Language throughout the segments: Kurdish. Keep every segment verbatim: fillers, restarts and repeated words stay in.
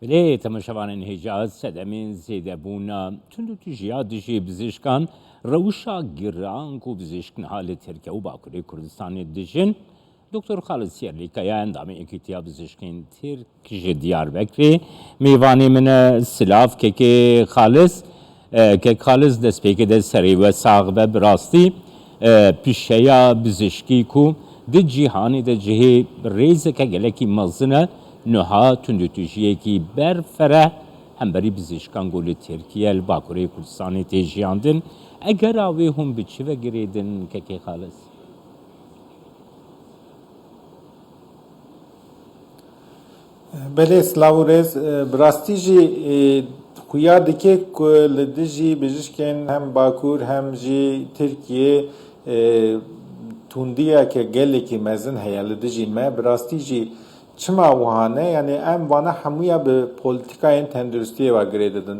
Belê, temaşevanên hêja, sedemên zêdebûna tundûtûjiya dijî bizişkan, rewşa giran ku bizişk niha li Tirkiye û Bakurê Kurdistanê dijin, Doktor Xalis Yerlîkaya, endamê Yekîtiya Bizişkên Tirk ji Diyarbekirê, mêvanê min e. Silav, Kekê Xalis. E, Kek Xalis, destpêkê de serê we sax be. Bi rastî, e, pîşeya bizişkî ku di cîhanê de cihê rêzeke gelekî mezin e, niha tundûtûjiyekî berfereh hemberî bizişkan ku li Tirkiye, li Bakurê Kurdistanê tê jiyandin. Egera wê hûn bi çi ve girêdin, Kekê Xalis? Belê, silav û rêz. E, bi rastî jî, e, xuya dike ku li dijî bijişkên hem Bakur hem jî Tirkiye, e, tundiyeke gelekî mezin heye li dijî me. Bi rastî jî çima wiha ne? Yanî em vana hemûya bi polîtîkayên tenduristiyê ve girê didin.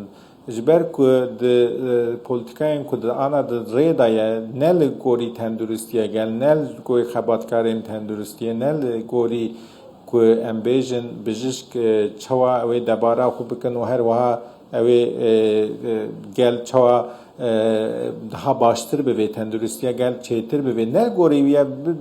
Ji ber ku di, e, polîtîkayên ku di ana di rê de ye, ne li gorî tenduristiye gel, ne li gorî xebatkarên tenduristiye, ne li gorî ku em bêjin bijişk, e, çawa ew ê debara xwe bikin û her wiha ew ê, e, e, gel çawa, e, daha baştir bivê, tenduristiya gel çêtir bivê. Ne gorî wî ye, bi,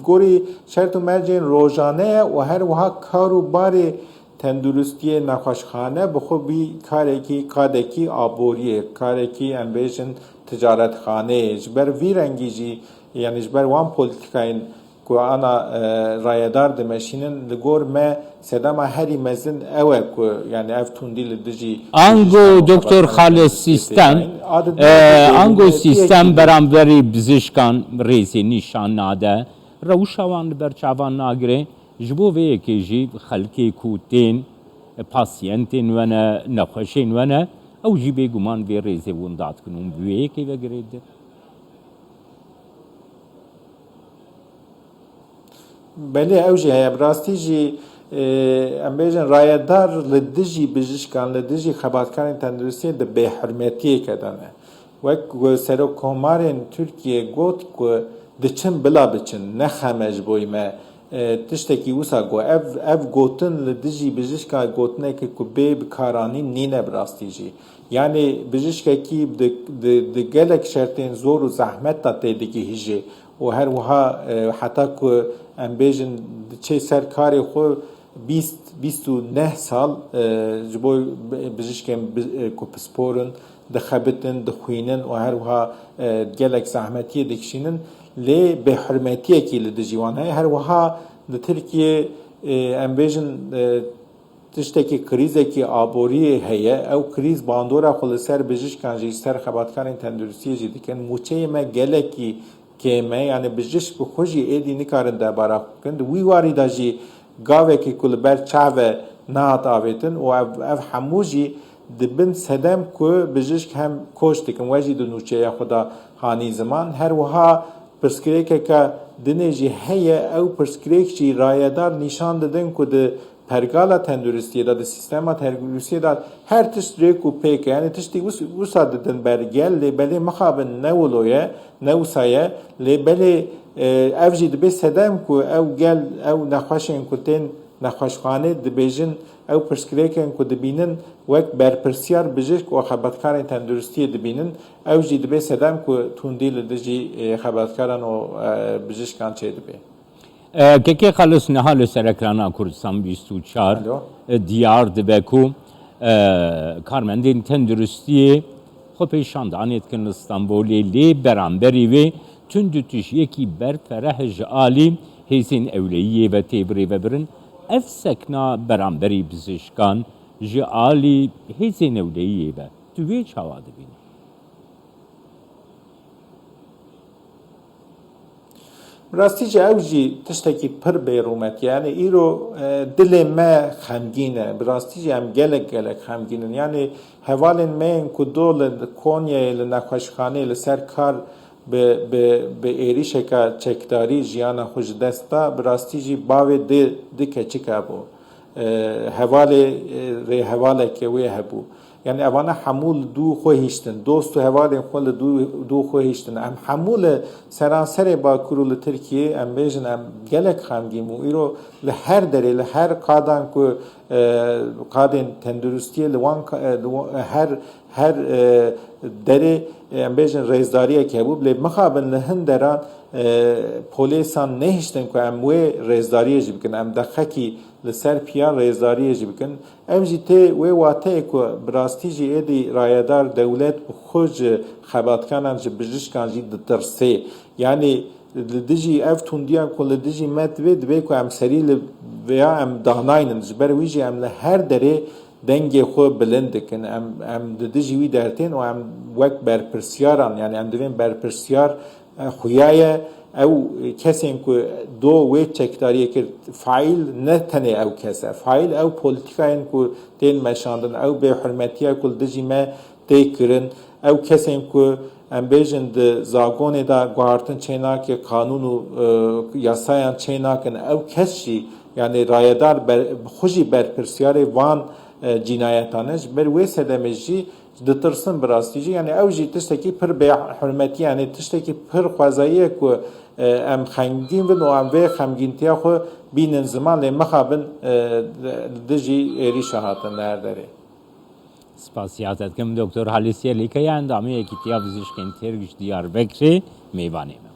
gorî şert û mercên rojane ye û her wiha kar û barê tenduristiyê nexweşxane bi xwe bî karekî, kadekî aboriyê, karekî em bêjin ticaretxaneyê. Ji ber vî rengî jî, yanî ji ber wan polîtîkayên ku ana, e, rayedar dimeşînin, li gor me sedema herî mezin ew e ku, yanî ev tundî li dijî Ango Doktor Xalis Sîstem, e, ango sîstem beramberî bizişkan rêzê nîşan nade, rewşa wan li ber çavan nagire. Ji bo vê yekê jî xelkê ku tên, e, pasiyentên we ne, nexweşên we ne, ew jî bêguman vê rêzê winda dikin û bi wê yekê ve girê didin. Belê, ew jî heye. Bi rastî jî, e, em bêjin rayedar li dijî bijişkan, li dijî xebatkarên tenduristiyê di bêhurmetiyeke de ne. Wek ku Serokkomarên Tirkiyê got ku diçin bila biçin, ne xem e ji bo me. E, tiştekî wisa got. Ev, ev gotin li dijî bijişka gotineke ku bê bikaranîn nîne bi rastî jî. Yanî bijişkekî di, di, di gelek şertên zor û zehmet de tê digihîjê û her wiha, e, heta ku em bêjin diçê ser karê xwe, bîst, bîst û neh sal, e, ji bo bi-, bijişkên bi-, e, ku pispor in, dixebitin, dixwînin û her wiha, e, gelek zehmetiyê dikişînin. Lê bêhurmetiyekî li dijî wan heye. Her wiha li Tirkiyê, e, em bêjin, e, tiştekî krîzekî aboriyê heye. Ew krîz bandora xwe li ser bijişkan jî, li ser xebatkarên tenduristiyê jî dikin. Mûçeyê me gelekî kêm e, yanî bijişk bi xwe jî êdî nikarin debara xwe bikin. Di wî warî de jî gavekî ku li ber çav e nehat avêtin û ev, ev hemû jî dibin sedem ku bijişk hem koç dikin, we jî di nûçeya xwe de hanî ziman. Her wiha pirsgirêkeke dinê jî heye, ew pirsgirêk jî rayedar nîşan didin ku di pergala tenduristiyê de, di sîstema tenduristiyê de her tişt rêk û pêk e. Yanî tiştî wis-, wisa didin ber gel, lê belê mixabin ne wilo ye, ne wisa ye. Lê belê, e, ev jî dibê sedem ku ew gel, ew nexweşên ku tên nexweşxanê dibêjin, ew pirsgirêkên ku dibînin wek berpirsiyar bijişk û xebatkarên tenduristiyê dibînin, ew jî dibê sedem ku tundî li dijî, e, xebatkaran û, e, bijişkan çêdibe. E, Kekê Xalis, niha li ser ekrana Kurdistan bîst û çar, Alo. e, diyar dibe ku, e, karmendên tenduristiyê xwepêşandanê dikin li Stenbolê, lê beramberî wê tundûtûjiyekî berfereh ji alî hêzên ewleyiyê ve tê birêvebirin. Ev sekna beramberî bizişkan ji alî hêzên ewleyiyê ve tu wê çawa dibînî? Bi rastî jî ew jî tiştekî pir bêrûmet e. Yanî îro, e, dilê me xemgîn e. Bi rastî jî em gelek gelek xemgîn in. Yanî hevalên me yên ku do li Konyayê li nexweşxaneyê li ser kar bi, bi, bi êrîşeke çekdarî jiyana xwe ji dest da, bi rastî jî bavê di, di keçik hebû. E, hevalê, e, rêhevaleke wê hebû. Yani evane hemû li dû xwe hiştin, dost û hevalên xwe li dû, dû xwe hiştin. Em hemû li seranserê Bakur û li Tirkiyê, em bêjin, em gelek xemgîn bûn. Îro li her derê, li her qadan ku, e, qadên tenduristiyê li wan ka-, e, li wan, her, her, e, derê, e, em bêjin rêzdariyek hebû. Lê mixabin li hin deran, e, polêsan nehiştin ku em wê rêzdariyê jî bikin. Em deqekî li ser piya rêzdariyê jî bikin. Ev jî tê wê wateyê ku bi rastî jî êdî rayedar dewlet bi xwe ji xebatkanan, ji bijişkan jî ditirsê. Yanî li dijî ev tundiya ku li dijî me divê, divê ku em serî li vêya em danaynin. Ji ber wî jî em li her derê dengê xwe bilind dikin. Em, em di dijî wî dertên û em wek berpirsiyaran, yani em divên berpirsiyar, e, xuya ye. Ew kesên ku do wê çekdariyê kir, faîl ne tenê ew kes e. Faîl ew polîtîkayên ku tên meşandin, ew bêhurmetiya ku li dijî me tê kirin, ew kesên ku em bêjin di zagonê de guhartin çê nake, qanûn û, e, yasayan çê nakin, ew kes jî, yani rayedar ber, bi xwe jî berpirsiyarê van, e, cînayetan e. Ji ber wê sedemê jî ditirsin bi rastî jî. Yani ew jî tiştekî pir bêhurmetî, yani tiştekî pir xwezayî ye ku, e, em xemgîn bin û em vê xemgîntiya xwe bînin ziman, lê mixabin, e, di, dijî êrîşa hatin li her derê. Spasiya te dikim Doktor Halis Yelîke ya endamê Yekîtiya Pizîşkên Tirk ji Diyarbekirê mêvanê me.